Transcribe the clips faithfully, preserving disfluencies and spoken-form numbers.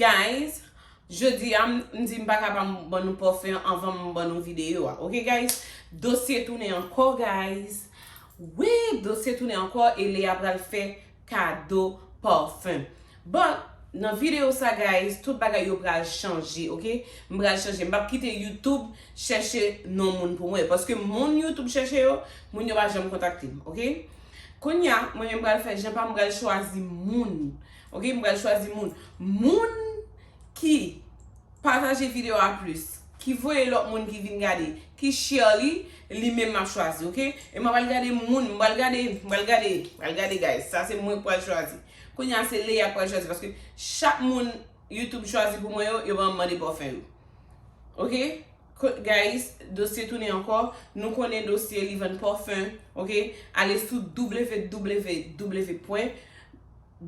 Guys, jodi a m, m di m pa ka pa ban nou pòfen an anvan m ban nou videyo a. Ok, guys? Dosye tounen ankò, guys. Wi, dosye tounen ankò e Lea pral fè kado pòfen. But, nan videyo sa, guys, tout bagay yo pral chanje, ok? M pral chanje. M p ap kite YouTube chèche non moun pou mwen. Paske moun YouTube chèche yo, moun yo pa janm kontakte m, ok? Kounye a, mwen menm m pral fè jan pa m, m pral chwazi moun. Ok, m pral chwazi moun. Moun ki pataje videyo a plis, ki voye lòt moun ki vin gade, ki share li, li menm m ap chwazi, ok? E m pral gade moun, m pral gade, m pral gade, m pral gade, guys. Sa se mwen k pral chwazi. Kounye a se Lea k pral chwazi, paske chak moun YouTube chwazi pou mwen yo, yo ban m mande pòfen yo. Ok? Ko-, guys, dosye tounen ankò. Nou konnen dosye li vann pòfen, ok? Ale sou www pwen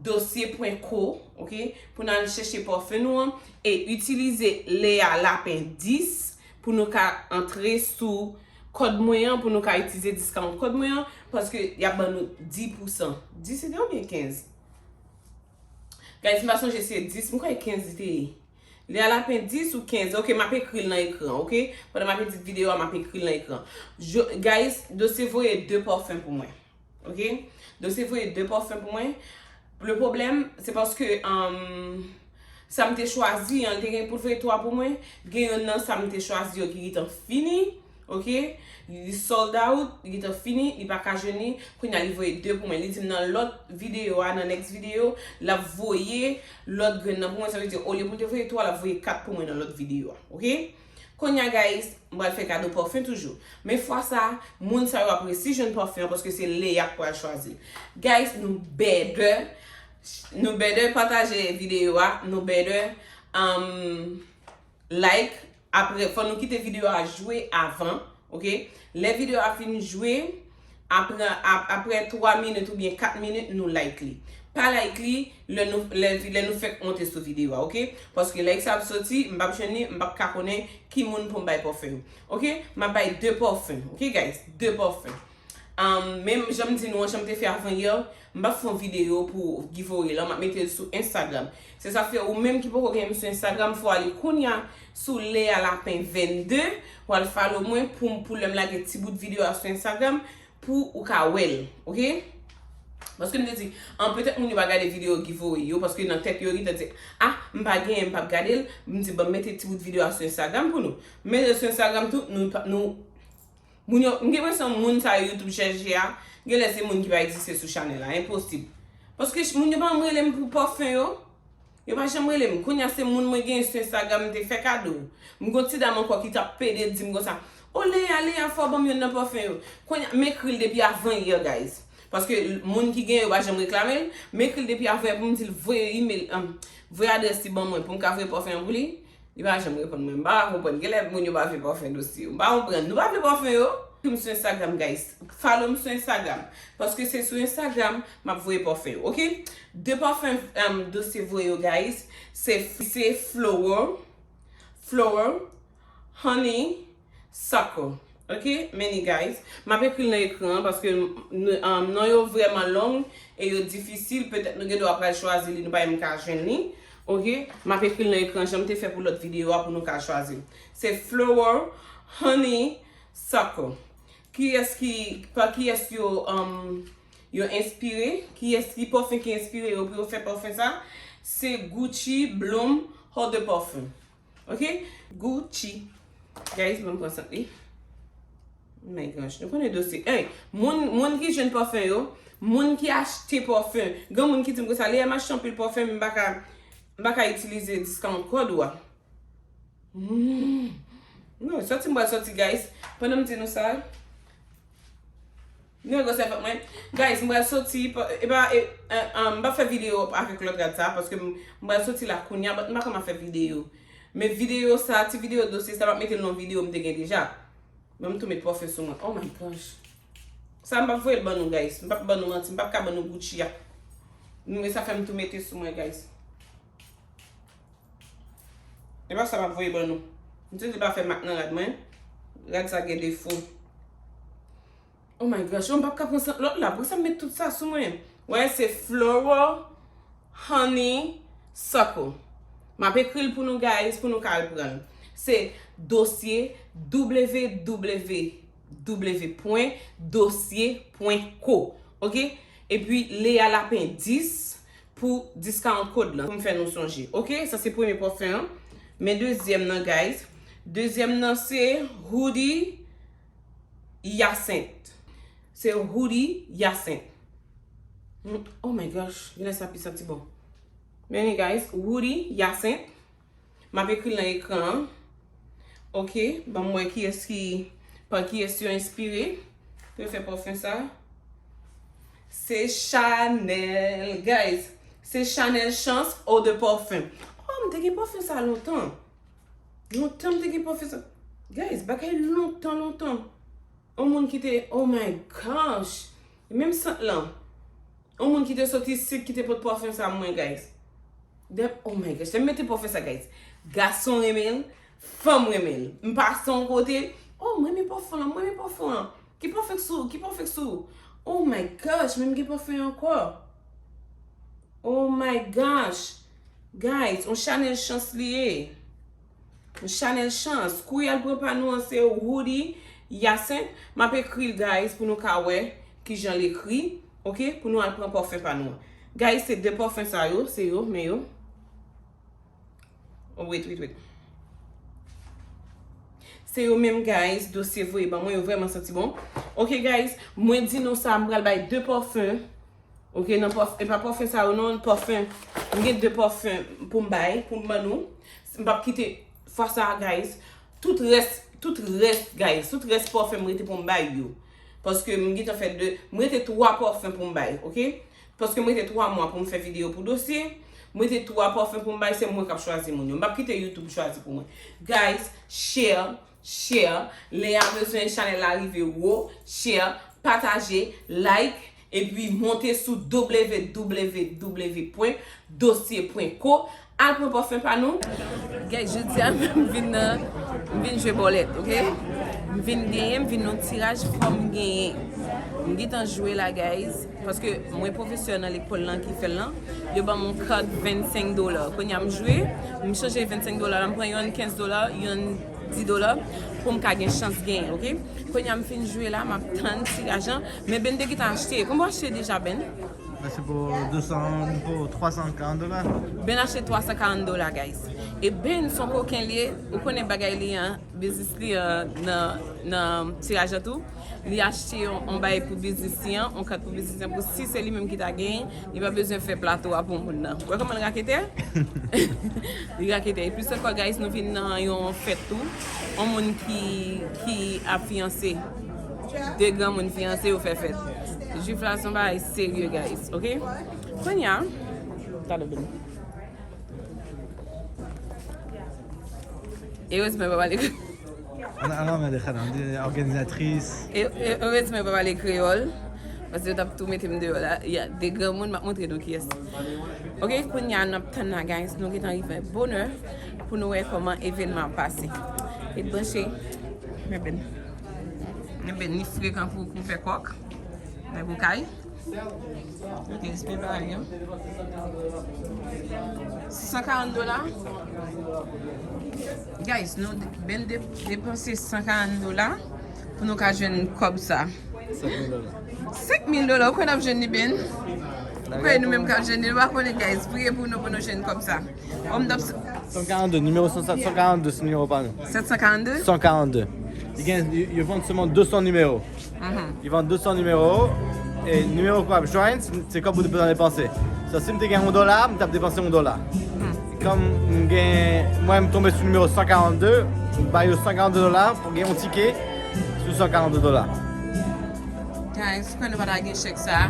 dosye pwen co, ok? Pou n al chèche pòfen nou an e itilize Lea Lapen dis pou nou ka antre sou kòd mwen an, pou nou ka itilize discount kòd mwen an, paske y ap ban nou dis pousan. Dis li te oubyen kenz? Guys, m pa sonje si se dis, m kwè kenz li te ye. Lea Lapen dis ou kenz, ok, m ap ekri l nan ekran, ok? Pandan m ap edit videyo a, m ap ekri l nan ekran. Jo-, guys, dosye voye de pòfen pou mwen. Ok? Dosye voye de pòfen pou mwen. Le pwoblèm, se paske, um, sa m te chwazi an, li te gen pou l voye twa pou mwen. Gen yonn nan sa m te chwazi yo ki gentan fini. Ok? Li sold out, li gentan fini, li pa ka jwenn li. Kounye a, li voye de pou mwen. Li di m nan lòt videyo a, nan next videyo, l ap voye lòt grenn nan pou mwen. Sa vle di, olye pou l te voye twa, l ap voye kat pou mwen nan lòt videyo a. Ok? Kounye a, guys, m pral fè kado pòfen toujou. Men fwa sa, moun sa yo ap resi jwenn pòfen an paske se Lea k pral chwazi l. Guys, nou better, nou better pataje videyo a, nou better, um, like. Apre, fò nou kite videyo a jwe avan, ok? Lè videyo a fin jwe, apre, ap-, apre twa minit oubyen kat minit, nou like li. Pa like li lè nou, lè, lè nou fèk monte sou videyo a, ok? Paske like sa ap soti, m p ap jwenn li, m p ap ka konnen ki moun pou m bay pòfen yo. Ok? M ap bay de pòfen, ok, guys? De pòfen. Um, men jan m di nou an, jan m te fè avan yè, m p ap fè yon videyo pou giveaway lan, m ap mete l sou Instagram. Se sa k fè ou menm ki poko gen m sou Instagram, fò w ale kounye a sou Lea Lapen vennde, w al follow mwen pou, pou lè m lage ti bout videyo a sou Instagram, pou ou ka wè l, ok? Paske m te di, an, petèt moun yo pa gade videyo giveaway yo, paske nan tèt yo, yo gentan di, ah, m pa genyen, m p ap gade l, m di, ban m mete ti bout videyo a sou Instagram pou nou. M mete l sou Instagram tou, nou, nou, moun yo, m gen enpresyon moun sa yo YouTube chèche a, genlè se moun ki pa egziste sou chanèl la, enposib. Paske ch-, moun yo pa janm rele m pou pòfen yo. Yo pa janm rele m. Kounye a se moun mwen genyen sou Instagram m te fè kado. M gon ti dam ankò ki t ap pede di m konsa, o Lea, Lea, fò w ban m youn nan pòfen yo. Kounye a, m ekri l depi avan yè, guys. Paske l-, moun ki genyen yo pa janm reklame l. M ekri l depi avan yè pou m di l voye email, um, voye adrès li ban mwen pou m ka voye pòfen an pou li. Li pa janm reponn mwen. M pa ka konprann. Genlè moun yo pa vle pòfen dosye yo. M pa konprann. Nou pa vle pòfen yo? Ekri m sou Instagram, guys. Follow m sou Instagram. Paske se sou Instagram m ap voye pòfen yo, ok? De pòfen, um, dosye voye yo, guys. Se, se Flower, Flower, Honey, Sucker. Ok, men li, guys. M ap ekri l nan ekran an paske n-, um, non yo vrèman long e yo difisil. Petèt nou gen dwa pral chwazi li, nou pa menm ka jwenn li. Ok, m ap ekri l nan ekran jan m te fè pou lòt videyo a pou nou ka chwazi l. Se Flower, Honey, Sucker. Kiyès ki, pa kiyès yo, um, yo enspire? Kiyès ki pòfen ki enspire yo pou yo fè pòfen sa? Se Gucci Bloom Eau de Parfum. Ok? Gucci. Guys, ban m pran sant li. My gosh, nou konnen dosye. Hey, moun, moun ki jwenn pòfen yo, moun ki achte pòfen. Gen moun ki di m konsa, Lea, m achte anpil pòfen, men m pa ka, M pa ka itilize discount code ou a. Hmm. Non, sòti m pral sòti, guys. Pandan m di nou sa, nou wè gwosè vant mwen. Guys, m pral sòti, pa- e pa, e, e, um, m pa fè videyo avèk lòt rad sa, paske m, m pral sòti la kounya, but m pa kòman fè videyo. Men videyo sa, ti videyo dosye sa, m ap mete l nan videyo m te gen deja. Ban m tou met pòfen sou mwen. Oh my gosh. Sa m p ap voye l ban nou, guys. M p ap ban nou manti. M p ap ka ban nou Gucci a. Men sa fè m tou mete sou mwen, guys. E pa sa m ap voye ban nou. M te di pa fè mak nan rad mwen. Rad sa gen defo. Oh my gosh, m p ap ka pran sant lòt la. Poukisa m met tout sa sou mwen? Wè, se Floral Honeysuckle. M ap ekri l pou nou, guys, pou nou ka al pran l. Se dosye w w w pwen dosye pwen co. Oke? Epi Lea Lapin dis pou discount code lan, pou m fè nou sonje. Oke? Sa se premye pòfen an. Men dezyèm nan, guys. Dezyèm nan se Hoodie Hyacinthe. Se Hoodie Hyacinthe. Hmm, oh my gosh, genlè sa pi santi bon. Men guys, Hoodie Hyacinthe. M ap ekri l nan ekran an. Oke, ban m wè kiyès ki, pa kiyès yo enspire pou yo fè pòfen sa. Se Chanel, guys. Se Chanel Chance Eau de Parfum. Oh, m te gen pòfen sa lontan. Lontan m te gen pòfen sa. Guys, bagay lontan, lontan. On moun ki te, oh my gosh. Menm sant lan. On moun ki te soti isit ki te pot pòfen sa mwen, guys. Dem, oh my gosh. Lè m mete pòfen sa, guys. Gason renmen l, fanm renmen l. M pase yon kote. Oh, mwen renmen pòfen lan, mwen renmen pòfen lan. Ki pòfen k sou, ki pòfen k sou. Oh my gosh, men m gen pòfen ankò. Oh my gosh. Guys, on Chanel Chance li ye. Chanel Chance. Kouri al pran pa nou an se Woody Hyacinthe. M ap ekri l, guys, pou nou ka wè kijan l ekri. Oke? Pou nou al pran pòfen pa nou an. Guys, se de pòfen sa yo, se yo, men yo. Oh, wait, wait, wait. Se yo menm, guys, dosye voye ban mwen, yo vrèman santi bon. Oke, guys, mwen di nou sa, m pral bay de pòfen. Oke, nan pòf, e pa pòfen sa yo non, pòfen. M gen de pòfen pou m bay, pou m ban nou. M p ap kite fwa sa, guys. Tout rès, tout rès, guys, tout rès pòfen m rete pou m bay yo. Paske m gentan fè de, m rete twa pòfen pou m bay, oke? Paske m rete twa mwa pou m fè videyo pou dosye. M rete twa pòfen pou m bay, se mwen k ap chwazi moun yo. M p ap kite YouTube chwazi pou mwen. Guys, share, share. Lè a bezwen chanèl la rive wo, share, pataje, like, epi monte sou w w w pwen dosye pwen co, al pran pòfen pa nou. Guys, jodi a, m vin nan, m vin jwe bòlèt, oke? M vin genyen, m vin nan tiraj, fò m genyen. M gentan jwe la, guys, paske mwen pwofesè nan lekòl lan ki fè l lan, yo ban m yon kat vennsenk dola. Kounye a m jwe, m chanje vennsenk dola la, m pran yonn kenz dola, yonn dis dola pou m ka gen chans genyen, oke? Kounye a m fin jwe la, m ap tann tiraj lan. Men Ben te gentan achte. Konbyen w achte deja, Ben? Achte pou de san, pou twa san karant dola. Ben achte twa san karant dola, guys. E Ben se yon koken li ye. Ou konnen bagay li an, biznis li an nan, nan tiraj lan tou. Li achte yon, yon bagay pou biznis li an, yon kat pou biznis li an, pou si se li menm ki ta genyen, li pa bezwen fè plato a pou moun nan. Ou wè kòman l raketè? Li raketè. E plis ankò, guys, nou vin nan yon fèt tou. Yon moun ki, ki ap fiyanse. De granmoun fiyanse, yo fè fèt. Jwif la se yon bagay serye, guys, oke? Kounye a, talè vini. Erezman, pa pale. An, an, an, men de kanal, de òganizatris. E, e, erezman, pa pale kreyòl. Paske yo t ap tou mete m deyò la. Y a de granmoun, m ap montre nou kiyès. Oke, kounye a, n ap tann la, guys. Nou gentan rive bonè pou nou wè kòman evènman ap pase. Ret branche. Men Ben. Men Ben, li frekan pou, pou fè kòk. Nèg ou kay. Ok, respè pa yo. San karant dola. Guys, nou de-, Ben de-, depanse san karant dola pou nou ka jwenn kòb sa. Senk mil dola. Senk mil dola, ou kwè n ap jwenn li, Ben? Ou kwè nou menm k ap jwenn li? Nou pa konnen, guys. Priye pou nou, pou nou jwenn kòb sa. Om dòp. San karant de, nimewo san, san karant de, se nimewo pa nou. Sèt san karant de? San karant de. Li gen, yo, yo vann sèlman de san nimewo. Mhm. Li vann de san nimewo, e nimewo ke w ap jwenn, se, se kòb ou te bezwen depanse. So, si m te gen yon dola, m t ap depanse yon dola. Mhm. Kòm m gen, mwen m tonbe sou nimewo san karannde, m ba yo san karannde dola pou gen yon tike sou san karannde dola. Guys, kwè nou pa ta gen chèk sa.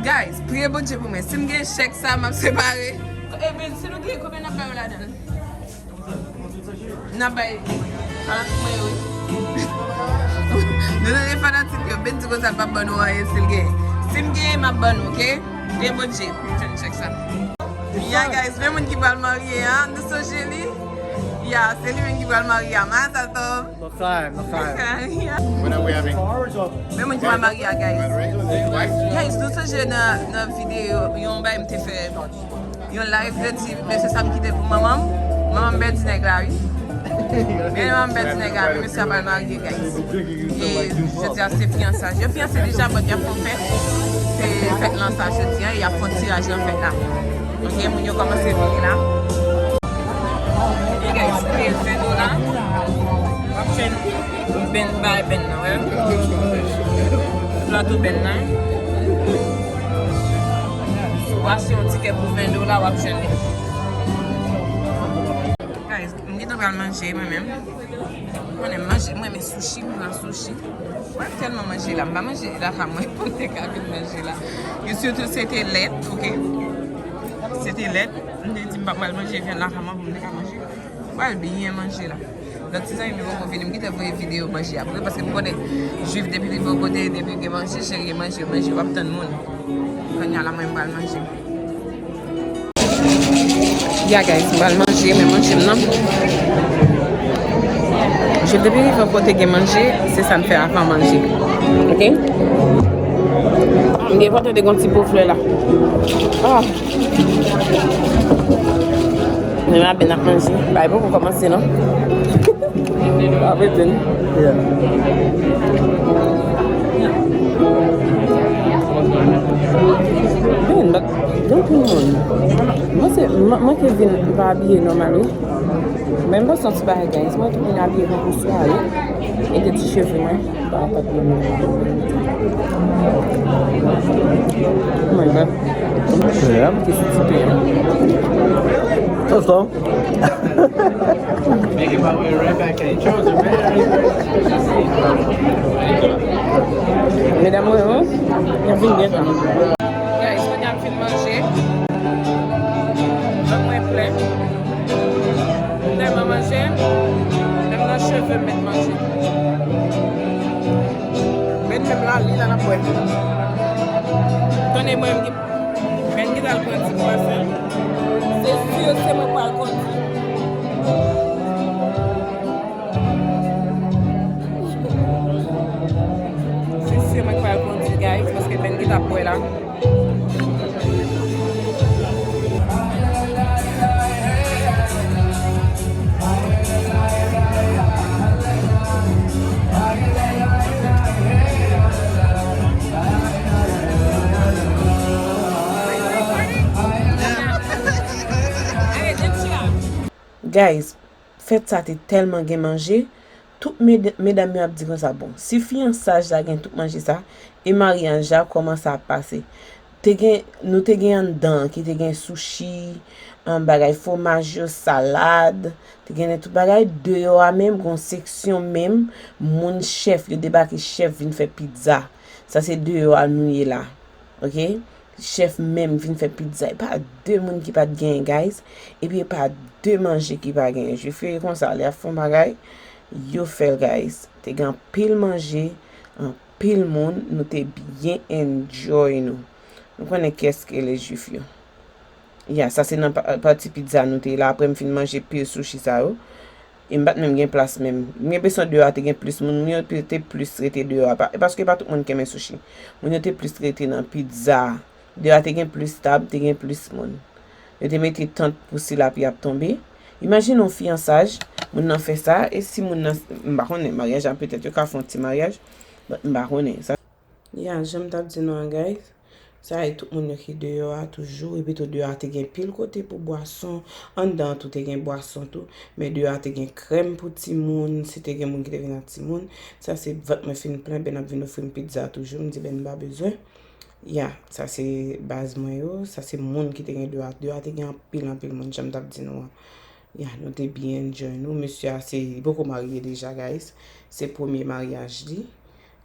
Guys, priye Bondye pou mwen. Si m gen chèk sa, m ap separe. Ebyen, si nou gen, konbyen n ap ba yo ladan l? N ap bay fanatik mwen yo, wi. Nou tande fanatik yo, Bendy konsa l p ap ban nou anyen si l genyen. Si m genyen, m ap ban nou, oke? Priye Bondye pou m jwenn chèk sa. Yeah, guys, men moun ki pral marye a, nou sonje li? Yeah, se li menm ki pral marye a, Masatom. Long time, long time. Yeah. When are we having? Men moun ki pral marye a, guys. Guys, nou sonje nan, nan videyo, yon bagay m te fè, yon live, yo di, mesye sa m kite pou manman m. Manman m pèdi nèg la, wi. Men manman m pèdi nèg la, men mesye a pral marye, guys. E jodi a se fiyansaj. Yo fiyanse deja, but y ap fè fèt. Se fèt lan sa jodi a, y ap fè tiraj lan fèt la. Ok, moun yo kòmanse vini la. E guys, peye ven dola. W ap jwenn ben, bay ben nan, wè. Plato ben nan. Si w achte yon tikè pou ven dola, w ap jwenn li. Guys, m gentan pral manje, mwen menm. Mwen menm, manje, mwen renmen sushi, m pran sushi. Mwen tèlman manje la, m pa manje lakay mwen pou m te ka vin manje la. E sitou, se te lèt, ok? Se te lèt. M te di m pa pral manje vyann lakay mwen pou m te ka manje. M pral byen manje la. Lòt ti zanmi m poko vini, m gentan voye videyo manje a pou yo, paske m konnen Jwif depi li bò kote, depi gen manje, cheri, gen manje, manje, w ap tann moun. Kounye a la, mwen, m pral manje. Ya, guys, m pral manje, men manje m nan. Jwif depi li bò kote gen manje, se sa m fè avan manje. Ok? M gen pòtan de gon ti po flè la. Ah. Men la ben ap manje. Bay poko kòmanse non. Ap rete n. Yeah. Ben, but gen anpil moun. Mwen se, mwen, mwen ke vin pa abiye nòmal wi. Men m pa santi bagay, guys. Mwen tou vin abiye pou sware. E de ti cheve mwen. Oh my God. Yeah. Ki se ti pen. So, so. Medam mwen, y ap vin gentan. Guys, kounye a m fin manje. Vant mwen plen. M tèlman manje, menm nan cheve m met manje. Men menm la, li la n ap wè. Tande mwen, m gen, men m gentan al pran ti kwasa. Se si se mwen pral kondwi. Se si mwen pral kondwi, guys, paske men gentan ap wè la. Guys, fèt sa te tèlman gen manje, tout med-, medam yo ap di konsa, bon, si fiyansaj la gen tout manje sa, e maryaj la kòman sa ap pase? Te gen, nou te gen anndan ki te gen sushi, an, bagay fwomaj yo, salad, te gen tout bagay. Deyò a menm, gon seksyon menm, moun chèf, yo debake chèf vin fè pizza. Sa se deyò a nou ye la. Ok? Chèf menm vin fè pizza. E pa de moun ki pa t genyen, guys. Epi e pa de manje ki pa genyen. Jwif yo ye konsa, lè y ap fè yon bagay, yo fè l, guys. Te gen anpil manje, anpil moun, nou te byen enjoy nou. Nou konnen kiyès ki rele Jwif yo. Ya, sa se nan pa-, pati pizza nou te ye la. Apre m fin manje pil sushi sa yo. E m pa t menm gen plas menm. M gen enpresyon deyò a te gen plis moun. Moun yo te, te plis rete deyò a. Pa, paske pa tout moun ki renmen sushi. Moun yo te plis rete nan pizza. Deyò a te gen plis tab, te gen plis moun. Yo te mete tant pou si lapli ap tonbe. Imajine yon fiyansaj, moun nan fè sa, e si moun nan, m pa konnen, maryaj la petèt yo ka fè yon ti maryaj, but m pa konnen. Sa Ya, jan m t ap di nou an, guys, sa e tout moun yo ki deyò a toujou, epi tou deyò a te gen pil kote pou bwason, anndan an tou te gen bwason tou, men deyò a te gen krèm pou timoun, si te gen moun ki te vin ak timoun, sa se vant mwen fin plen, Ben ap vin ofri m pizza toujou, m di Ben m pa bezwen. Ya, sa se baz mwen yo, sa se moun ki te gen deyò a. Deyò a te gen anpil, anpil moun, jan m t ap di nou an. Ya, nou te byen enjoy nou. Mesye a se, li poko marye deja, guys. Se premye maryaj li.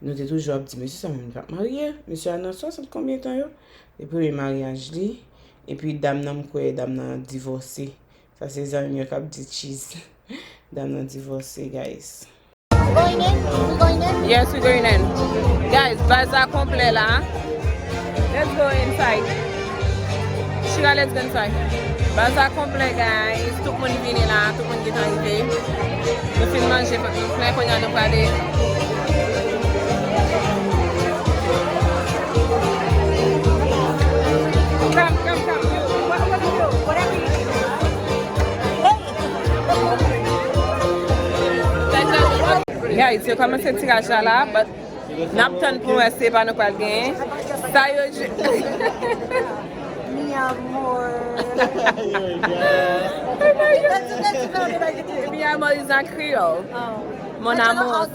Nou te toujou ap di, "Mesye sa menm li p ap marye." Mesye a nan swasant konbyen tan yo? Se premye maryaj li. Epi dam nan, m kwè dam nan divòse. Sa se zanmi m yo k ap di cheese. Dam nan divòse, guys. Going in? We going in? Yes, we going in. Guys, baz la konplè la. Let's go inside. Shira, let's go inside. Baz la konplè, guys. Tout moun vini la. Tout moun gentan rive. Nou fin manje, fòk nou plen, kounye a nou prale. Come, come, come. You, what, what do you? Whatever you need. Guys, yo kòmanse tiraj la la, but n ap tann pou wè si se pa nou pral genyen. Sa yo jwe. Mi amor. Oh my God. Mi amor is not Creole. Oh. Mon amour.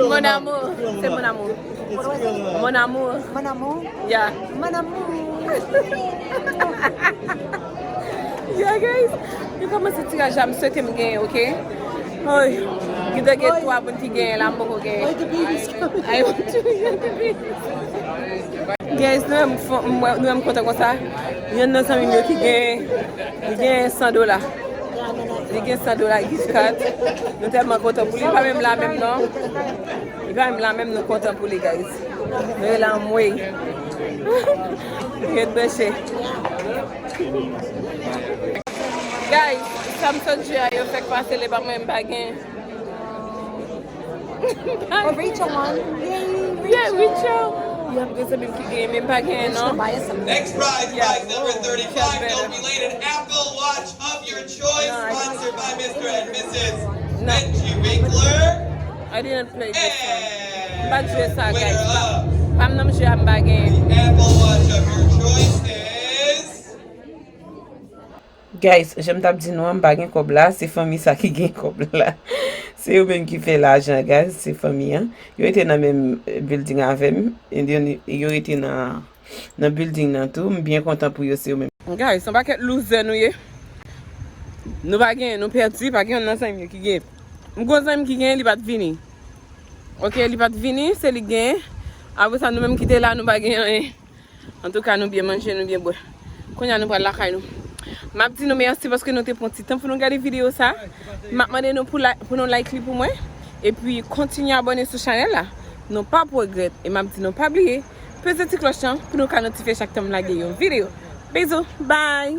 Mon amour. C'est mon amour. Mon amour. Mon amour. Yeah. Mon amour. Yeah, guys. Yo kòmanse tiraj la, m swete m genyen, ok? Oy. Gen de gen twa moun ki genyen la, m poko genyen. Ay, the baby's coming. Ay, the baby. Guys, nou wè m fon-, m wè, nou wè m kontan konsa. Yonn nan zanmi m yo ki gen, li gen san dola. Li gen san dola gift card. Nou tèlman kontan pou li. Li pa menm la menm non. Li pa menm la menm, nou kontan pou li, guys. Nou rele anmwey. Ret branche. Guys, sa m sot jwe a, yo fèk pase li ba mwen, m pa gen. Oh, Rachel won. Yay, Rachel. Yeah, Rachel. Yo ap gen zanmi m ki gen, men m pa gen, non. Next prize, prize number thirty-five, no belated Apple Watch of your choice, sponsored by Mister and Missus Benji Winkler. I didn't play this one. M pa t jwe sa, guys. Pa m nan m jwe a, m pa gen. The Apple Watch of your choice is Guys, jan m t ap di nou an, m pa gen kòb la, se fanmi sa ki gen kòb la. Se yo menm ki fè lajan, guys, se fanmi an. Yo rete nan menm, eh, building avè m, and then yo rete nan, nan building nan tou. M byen kontan pou yo, se yo menm. Guys, se yon pakèt loser nou ye. Nou pa gen, nou pèdi, pa gen youn nan zanmi m yo ki gen. M gon zanmi m ki gen, li pa t vini. Ok, li pa t vini, se li gen. Apre sa, nou menm ki te la, nou pa gen anyen. Antouka, nou byen manje, nou byen bwè. Kounye a, nou pral lakay nou. M ap di nou mèsi paske nou te pran ti tan pou nou gade videyo sa. M ap mande nou pou la-, pou nou like li pou mwen. Epi, kontinye abòne sou chanèl la. Nou p ap regrèt. E m ap di nou pa bliye, peze ti klòch lan pou nou ka notifye chak tan m lage yon videyo. Bizou, bye!